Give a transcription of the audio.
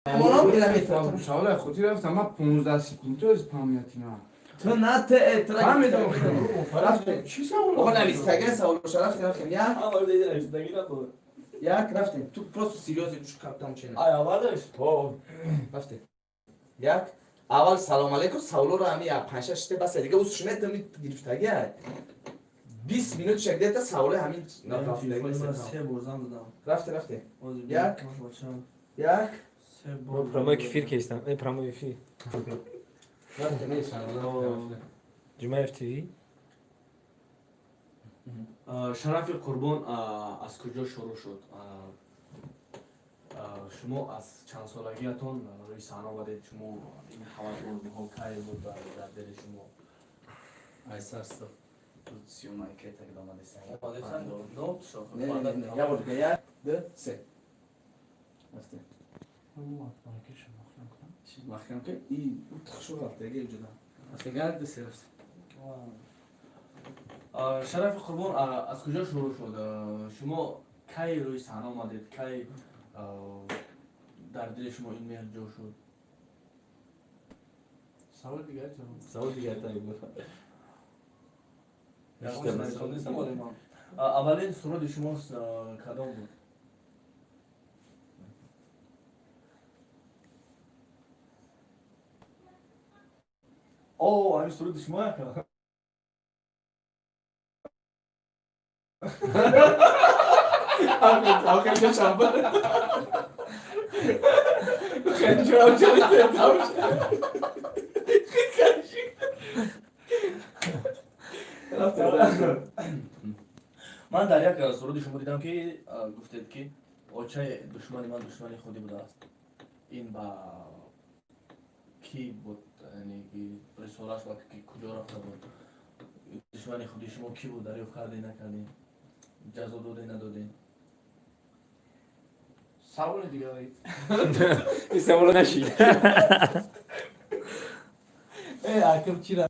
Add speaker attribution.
Speaker 1: Саволай хотир рафтам, ман 15 секунд аз памятина.
Speaker 2: Ту на те
Speaker 1: Фаҳмидам. Рафтем. Чӣ савол?
Speaker 2: Оға, навистагӣ саволоша. Рафтем, рафтем. Як, як, рафтем. Ту просто серьёзно гӯш кардам, чена.
Speaker 3: Ай, аввалаш.
Speaker 2: Рафтем. Як. Аввал салом алейкум, саволоро ҳами як панҷ шаш шите, бас, дига ус шуметами гирифтагӣ ай. 20 минут шак дета саволои ҳамин рафтагӣ.
Speaker 3: Се бор занг задам.
Speaker 2: Рафте, рафте. Як. Як.
Speaker 3: Се бор.
Speaker 4: Прямой эфир кестам. Прямой эфир.
Speaker 2: Рафте.
Speaker 4: Ҷумаев ТВ.
Speaker 3: Шарафи Қурбон аз куҷо шурӯъ шуд? Шумо аз чандсолагиятон рӯи саҳна омадед? Шумо ин ҳавас, орзуҳо кай буд дар дили шумо?
Speaker 5: Ай сарсто. Тут съемка тогда омадесан.
Speaker 2: Не, не, не, як бор дига. Як, ду, се. Рафте. Маҳкам ки и тахшу рафтаги ҷуда. Рафте, як, ду, се, рафте.
Speaker 3: Шарафи Қурбон аз куҷо шурӯъ шуд? Шумо кай рӯи саҳна омадед? Кай дар дили шумо ин меҳр ҷо шуд?
Speaker 1: Савол дигар.
Speaker 4: Савол дигар таги буд.
Speaker 3: Аввалин суруди шумо кадом буд? О, ҳамин суруди шумо яка?
Speaker 2: Охир ҷо шанба. Хеле ҷо ҷо. Рафте.
Speaker 3: Ман дар як суруди шумо дидам, ки гуфтед, ки очаи душмани ман душмани худӣ будааст. Ин ба кӣ буд, яъне ки рисолааш ба ки куҷо рафта буд? Душмани худи шумо кӣ буд? Дарёфт кардед, накардед, ҷазо додед, надодед?
Speaker 1: Саволи дигар.
Speaker 4: Ин саволо нашид.
Speaker 3: Э, акам чӣ?